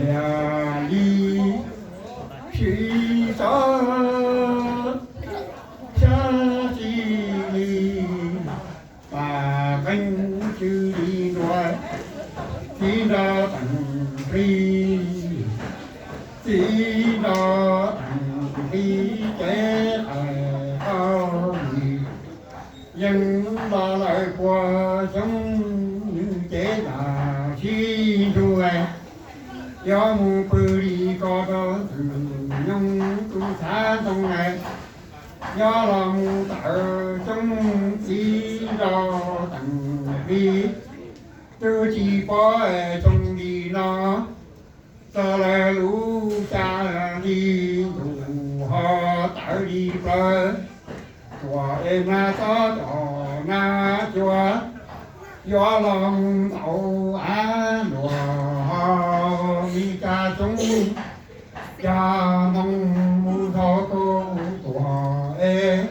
Yog li sib txhob xyab tsis li, pam qeej xws li nruas, txiv nrog teem plig, txiv nrog teem plig ces qais qau li. Yeej los lawm puas xyoo nws ces yam sib ntsug, yuav mus pw li ko rau ntxwg nyoog tus txhav ntoo. Nyob los mus tawm xyoo txiv nrog teem plig, twb tsis pom xyoo li no. Txog lawm lub xya li ntuj ho tawv li plawv, tuam es nag xob txom nag cua, yuav los mus ntaus av luam ho li cas xyoo, cas ntoo mus txog kauj tuam es.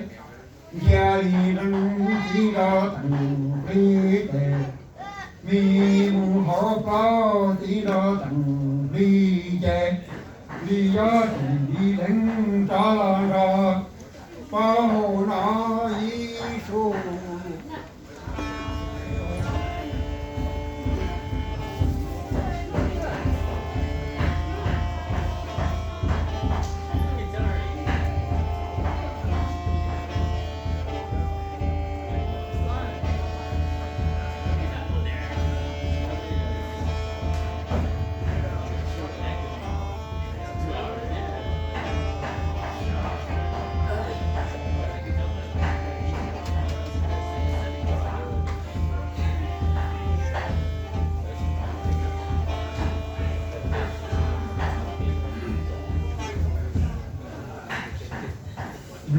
Ntsia li neeg txiv nrog teem plig ces, mi mus hauv plaub txiv nrog teem plig ces, li yuav tsis li leeg rov los nrog pab hauv no ib su.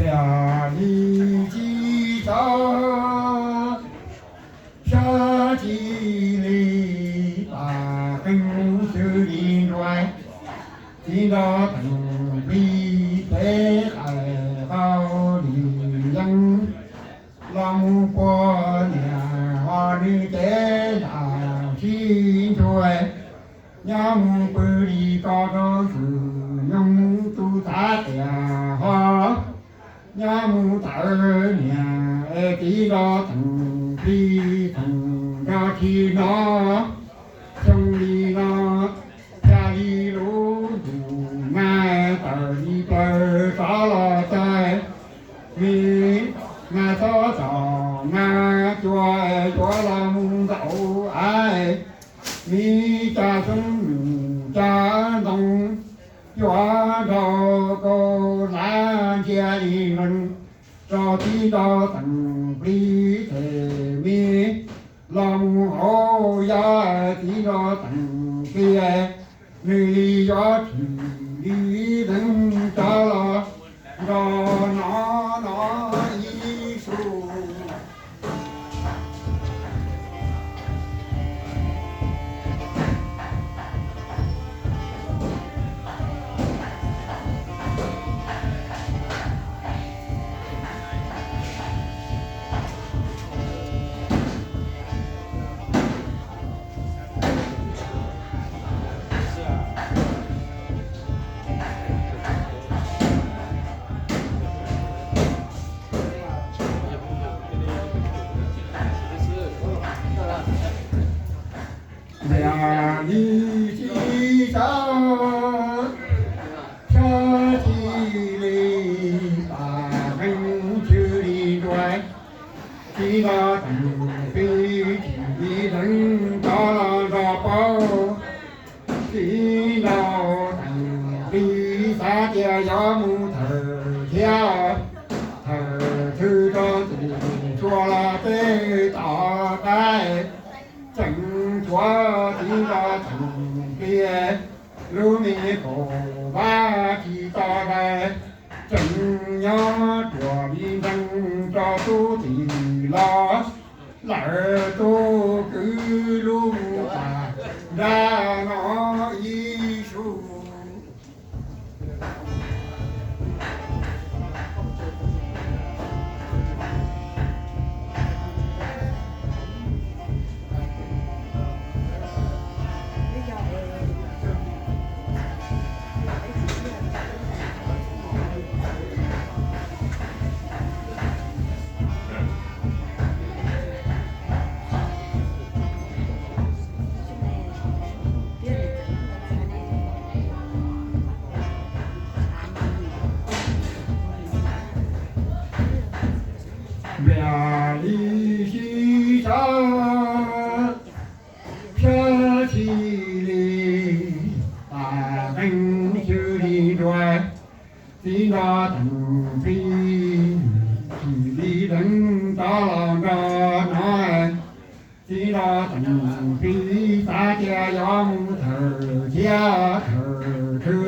Yog li tsis txhob xyab tsis li, pam qeej xws li nruas, txiv nrog teem plig ces qais qau li yeej los mus puas niam ho nws ces yam sib ntsug. Nyob mus pw li ko rau ntxwg nyoog tus txhav tias ho, nyob mus tawm niam es txiv nrog teem plig teem nrog tsis hnov xyoo li no. Xya li lub ntuj nag tawm li plawv rov los txog, mi nag xob txom nag cua, yuav los mus ntaus av, mi cas xyoo nws cas ntoo, yuav nrog kauj hlab ntsia li neeg rau txiv nrog teem plig ces mi los mus hauv yaj txiv nrog teem plig, nws li yuav tsis li leeg rov los nrog no no ib su. Yog li tsis txhob xyab tsis li, pam qeej xws li nruas, txiv nrog teem plig tsis li leeg rov los nrog pab, txiv nrog teem plig xav tias yuav mus thawm thiab thawm thwj rau tus tshuaj los tej tom qab, tseem tshuav txiv nrog teem plig lub me kaum vab tsis tau dai, tseem nyob ruam li nrees rau tub tim los lawm tub kwv lub mus tas nrag no ib su. Txawm txav tias yuav mus thawm thiab thawm khw,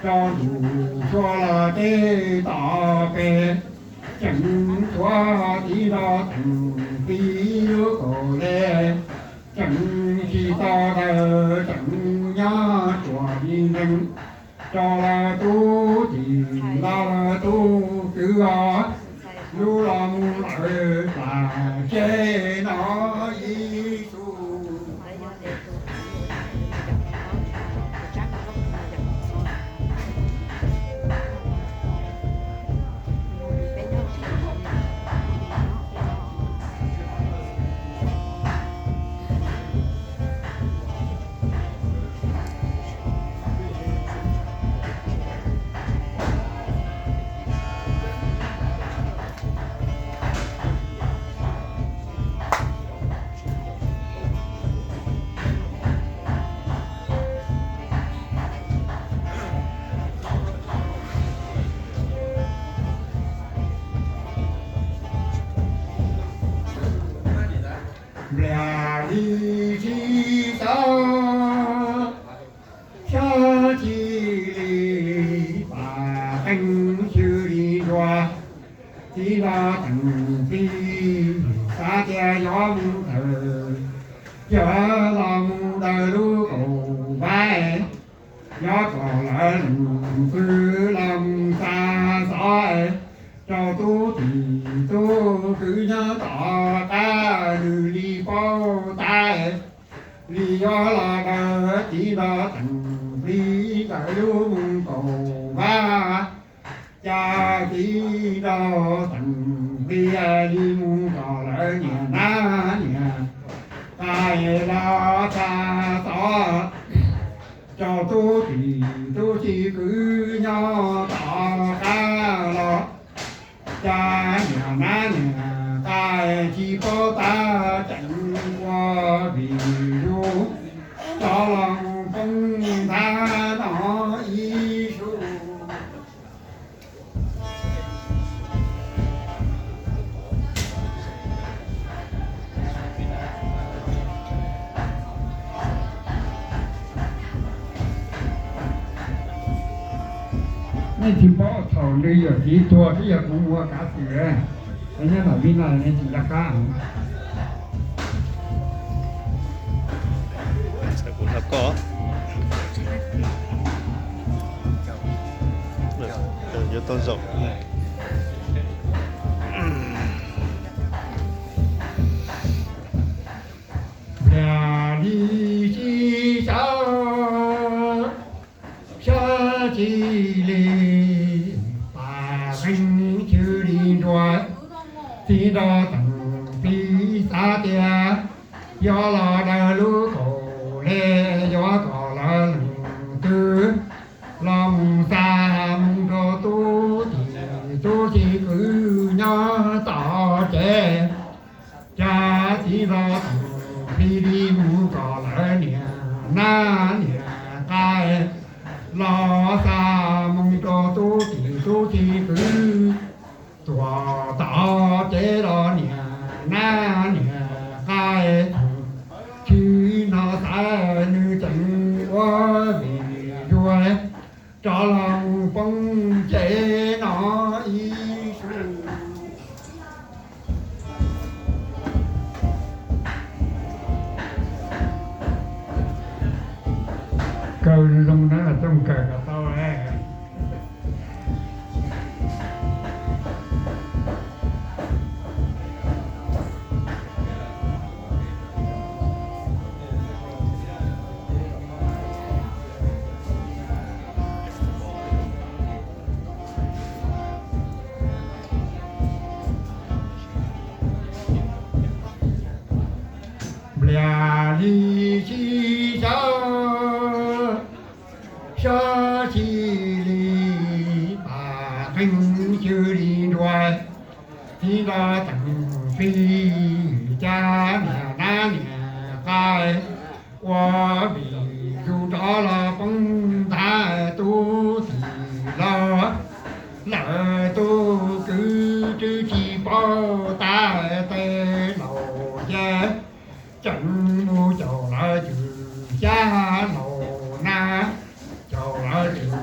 rau tus sua los teb tom pes, tseem tuav txiv nraug Teem Tij lub kaum le, tseem tsis tau daws tseem nyob tsuas li ntees, rau lawv tub txim los lawv tub kwv os, lub los mus lawm plam tse no ib tug. Npliag li sib xyaw, xyab ci li pam qeej xyw li nruas, txiv nraug Teem Tij xav tias yuav mus thawm, yog los mus daws lub kaum vaib, yuav kom lawv leej twg los mus xa xov rau tub txim tub kwv nyob tom qab, nws li paub tab li yuav los daws txiv nraug Teem Tij ntawm lub mus kaum vaib. Cas txiv nraug Teem Tij li mus kom lawv niam nab niam qai los xa xov rau tub txim tub ci kwv nyob tom qab los, cas niam nab niam qai tsis paub tab tseem ua vim yus rov los mus poob nthav no ib sub. Nej tsis paub thaum nws yawm txiv tuag twb yog kuv ua kav xwm, nyob tom vib no nej tsis nco qab. Yuav tau zaum. Npliag li sib xyaw, xyab ci li pam qeej xyw li nruas, txiv nraug Teem Tij xav tias yuav los daws lub kaum le, yuav kom lawv leej twg los mus xa mus rau tub txim tub ci kwv nyob tom tsev. Cas txiv nraug Teem Tij li mus kom lawv niam nab niam qai los xa mus rau tub txim tub ci kwv tuam tom tsev los niam nab niam qai tsis no xav nws tseem ua vim yus rov los mus poob tsev no ib sub. Kaw zoo na, txooj kaw kom tau. Npliag li sib xyaw, xyab ci li pam qeej xyw li nruas, txiv nraug Teem Tij cas niam nab niam qai ua vim yus rov los poob nthav tub txim los lawv tub kwv twb tsis paub tab tej laus ces tseem mus caum lawv cwm xyab laus nab, caum lawv cwm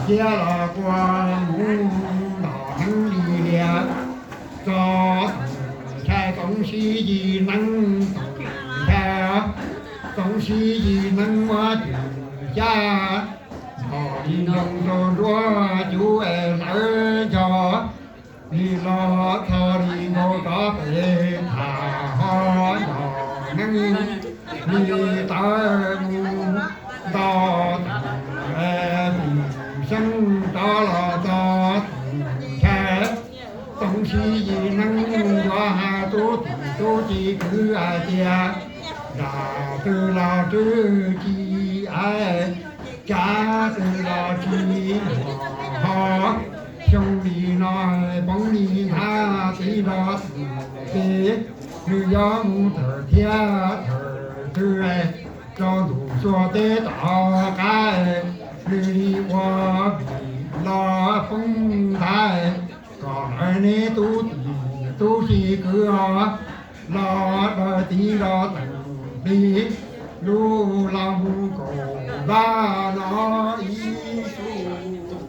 ciab los kua mus ntom neeb li lias. Txog Toom Nchai Txoov Sib Yis Neeb, Toom Nchai Txoov Sib Yis Neeb muab cwm xyab ntom li nroo rau nruab cub es lawv ncho li los txog li nkaus rov pem tham ho ntom neeb li tawv mus nto Toom Seeb rov los txog Toom Nchai Txoov Sib Yis Neeb yuav hais tub tim tub txiv kwv hais tias nram twg los twb tsis aiv, tsav twg los tsis ho. Xyoo li no poob li nthav txiv nrog Toom Nchai, nws yuav mus thawm thiab thawm twg rau ntuj xuas teb tom qab, nws li ua vim los poob nthav, kom lawv neb tub tim tub txiv kwv los daws txiv nrog Toom Nchai lub los mus kaum vaj no ib tug.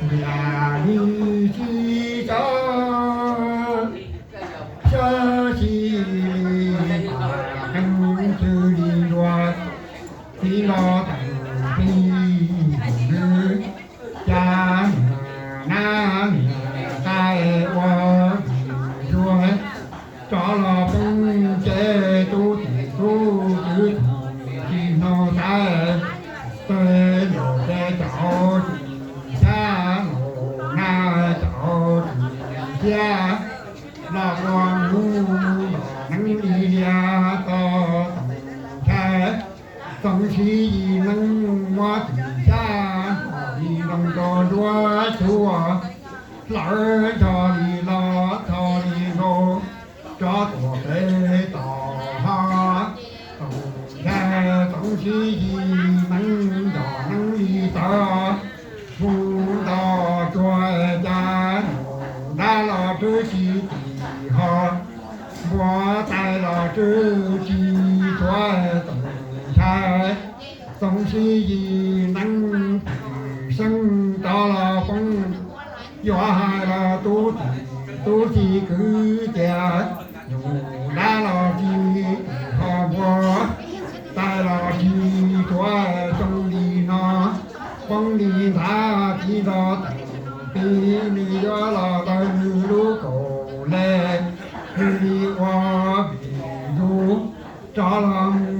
Ntiam li sib tso, sab sib li pam qeej xwb li nruas, txiv nrog Toom Nchai nws cas niag nab niag tais ua vim yuav rov los poob ces tub tim tub kwv tsis hnov saib, tes nraum tes caum cwm xyab laus nab caum cwm xyab los kua mus ntom neeb li lias txog Toom Nchai Txoov Sib Yis Neeb muab cwm xyab ntom li nroo rau nruab cub, lawv ncho li los txog li nkaus rov tuam pem tom ho. Toom Nchai Txoov Sib Yis Neeb ntom neeb li tawv mus nto tsuag, cas nyuj dab los twb tsis tim ho, npua tais los twb tsis tshuav. Toom Nchai Txoov Sib Yis Neeb tim Seeb rov los poob, yuav hais los tub tim tub txiv kwv tias nyuj dab los tsis tim ho, npua tais los tsis tshuav. Xyoo li no poob li nthav txiv nrog Toom Nchai, nws yuav los daws nws lub kaum leej, nws li ua vim yus rov los mus